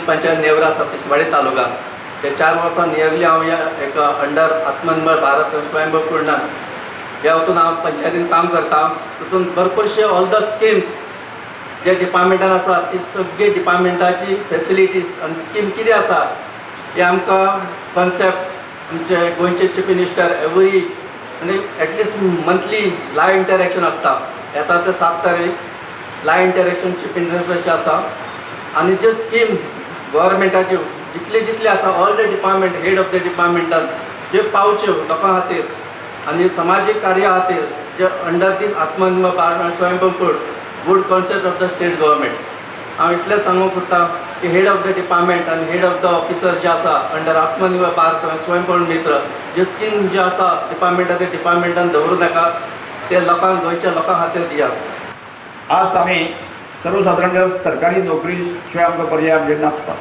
पंचायत नेवरा आसा, तिसवाडी तालुका. ते 4 वर्सां नियरली हांव ह्या एक अंडर आत्मनिर्भर भारत स्वयंपूर्ण ह्या वतून हांव पंचायतीन काम करता. तितून भरपूरशे ऑल the schemes जे डिपार्टमेंटान आसा, ती सगळी डिपार्टमेंटाची फेसिलिटीज आनी स्कीम कितें आसा हे आमकां कॉन्सेप्ट आमचे गोंयचे चीफ मिनिस्टर एवरी आनी at least monthly live interaction आसता. येता ते 7 तारीख लायव इंटरेक्शन चीफ मिनिस्टराचे आसा आनी जे स्कीम गव्हर्मेंटाच्यो जितले जितले आसा, all the department head of the डिपार्टमेंटान जे पावच्यो लोकां खातीर आनी समाजीक कार्या खातीर जे अंडर दीस आत्मनिर्भर भारत आनी स्वयंपूर्ण good concept of the state government. हांव इतलें सांगूंक सोदता की हेड ऑफ the department आनी हेड ऑफ the officer जे आसा अंडर आत्मनिर्भर भारत आनी स्वयंपूर्ण मित्र जे स्कीम जे आसा डिपार्टमेंटा, ते डिपार्टमेंटान दवरूं नाका, ते लोकांक, गोंयच्या लोकां खातीर दिया. आज आमी सर्वसाधारण जर सरकारी नोकरी शिवाय आमकां पर्याय आमचेर नासता.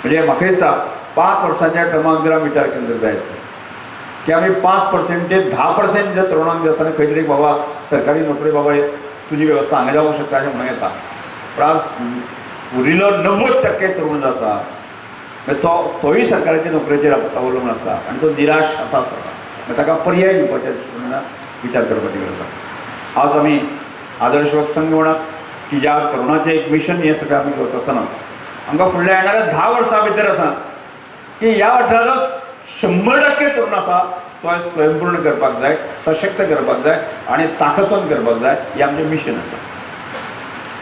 म्हणजे म्हाका दिसता, 5 वर्सांच्या टर्मान जर आमी विचार केलो जायत की आमी 5% ते 10% जर तरुणांक जे आसा खंय तरी बाबा सरकारी नोकरी, बाबा हे तुजी वेवस्था हांगा जावंक शकता अशें म्हणूं येता. पूण आज उरिल्लो 90% तरुण जो आसा, मागीर तो तोय सरकाराच्या नोकरेचेर अवलंबून आसता आनी तो निराश आतां आसता. मागीर ताका पर्याय दिवपाच्या दृश्टीकोनान विचार करपाची गरज आसा. आज आमी आदर्श युवक संघ म्हणत की ज्या तरुणाचें एक मिशन हें सगळें आमी करता आसतना आमकां फुडल्या येणाऱ्या 10 वर्सां भितर आसा की ह्या वाठाराचो 100% तरुण आसा तो स्वयंपूर्ण करपाक जाय, सशक्त करपाक जाय आनी ताकदवंत करपाक जाय. हें आमचें मिशन आसा.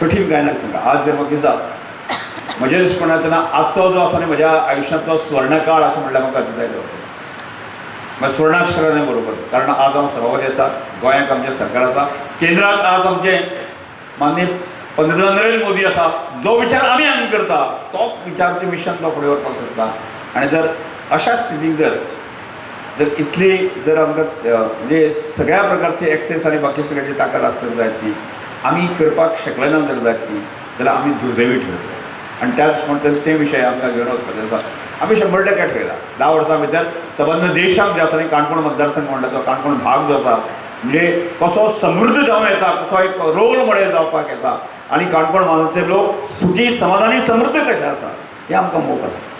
कठीण कांय नासता. आज जर म्हाका दिसता, म्हज्या दृश्टिकोनांतल्यान आजचो जो आसा न्ही, म्हज्या आयुश्यांतलो स्वर्णकाळ अशें म्हणल्यार म्हाका जाय. मागीर स्वर्णाक्षराने बरोबर, कारण आज हांव सभापती आसा, गोंयाक आमचें सरकार आसा, केंद्रात आज आमचे माननीय पंतप्रधान नरेंद्र मोदी आसा. जो विचार आमी हांगा करता तो विचारचे मिशन तो फुडें व्हरपाक शकता. आनी जर अशा स्थितीक जर जर इतली जर आमकां म्हणजे सगळ्या प्रकारचे एक्सेस आनी बाकी सगळ्याची ताकद आसत जायत ती आमी करपाक शकले ना जर जायत ती, जाल्यार आमी दुर्दैवी ठरतले. आनी त्या दृश्टीकोनांतल्यान ते विशय आमकां घेवन वचपाचे आसा. आमी 100% ठरयला, 10 वर्सां भितर सबंद देशाक जे आसा न्ही, काणकोण मतदारसंघ म्हणटा तो काणकोण भाग जो आसा, म्हणजे कसो समृद्ध जावं येता, कसो एक रोल मॉडेल जावपाक येता आनी काणकोण म्हालांतले लोक सुखी, समाधानी, समृद्ध कशे आसा, हें आमकां मोग आसा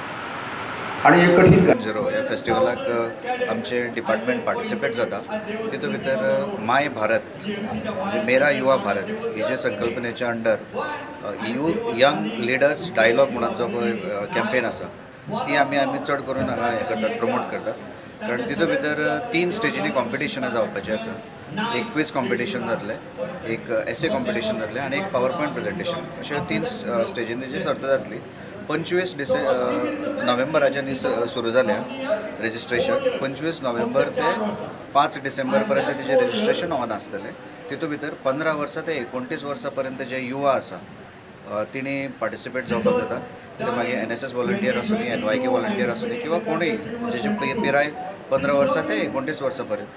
आनी हें कठीण काम. झिरो ह्या फेस्टिवलाक आमचे डिपार्टमेंट पार्टिसिपेट जाता. तितून भितर माय भारत म्हणजे मेरा युवा भारत हेजे संकल्पनेच्या under you young leaders dialogue म्हणून जो पळय कॅम्पेन आसा, ती आमी चड करून हांगा हें करतात, प्रमोट करतात. कारण तितून भितर तीन स्टेजींनी कॉम्पिटिशनां जावपाचीं आसा. एक क्वीज कॉम्पिटिशन जातलें, एक एसे कॉम्पिटिशन जातलें आनी एक पावर पॉयंट प्रेजेंटेशन, अशे तीन स्टेजींनी जी सर्त जातली. 25 नोव्हेंबराच्या सुरू जाल्या रेजिस्ट्रेशन. 25 नोव्हेंबर ते 5 डिसेंबर पर्यंत तेजें रेजिस्ट्रेशन ऑन आसतलें. तितून भितर 15 वर्सां ते 29 वर्सां पर्यंत जे युवा आसा, तिणी पार्टिसिपेट जावपाक जाता. ते मागीर एनएसएस व्हॉलंटियर आसूं, एनवायके व्हॉलंटियर आसूं किंवा कोणूय जेची पिराय 15 वर्सां ते 29 वर्सां पर्यंत.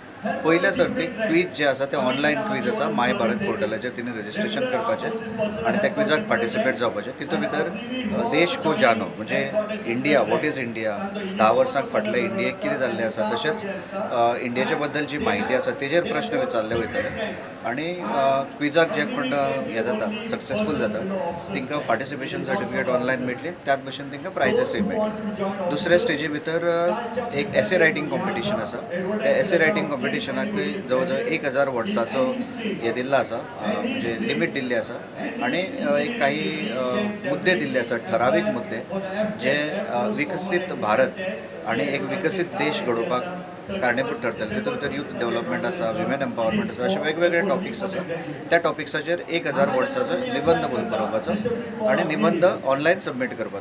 पयल्या सर्तीक क्वीज जे आसा ते ऑनलायन क्वीज आसा. माय भारत पोर्टलाचेर तिणें रजिस्ट्रेशन करपाचें आनी त्या क्विजाक पार्टिसिपेट जावपाचें. तितून भितर देश को जानो म्हणजे इंडिया, what is India, 10 वर्सांक फाटले इंडियेक कितें जाल्लें आसा, तशेंच इंडियेच्या बद्दल जी म्हायती आसा तेजेर प्रश्न विचारले वयतले. आनी क्विजाक जे कोण हें जाता, सक्सेसफूल जाता, तांकां पार्टिसिपेशन सर्टिफिकेट ऑनलायन मेळटली. त्याच भशेन तांकां प्रायझीसूय मेळटले. दुसऱ्या स्टेजी भितर एक एसे रायटींग कॉम्पिटिशन आसा. त्या एसे रायटींग कॉम्पिटिशनाक जवळ जवळ 1000 वर्ड्साचो हें दिल्लो आसा, म्हणजे लिमीट दिल्ली आसा आनी एक काही मुद्दे दिल्ले आसा, ठरावीक मुद्दे जे विकसीत भारत आनी एक विकसीत देश घडोवपाक कारणीभूत ठरतले. तितून भितर युथ डेव्हलपमेंट आसा, विमेन एम्पावरमेंट आसा, अशे वेगवेगळे टॉपिक्स आसा. त्या टॉपिक्साचेर 1000 वर्ड्साचो निबंद बरोवपाचो आनी निबंद ऑनलायन सबमीट करपाचो.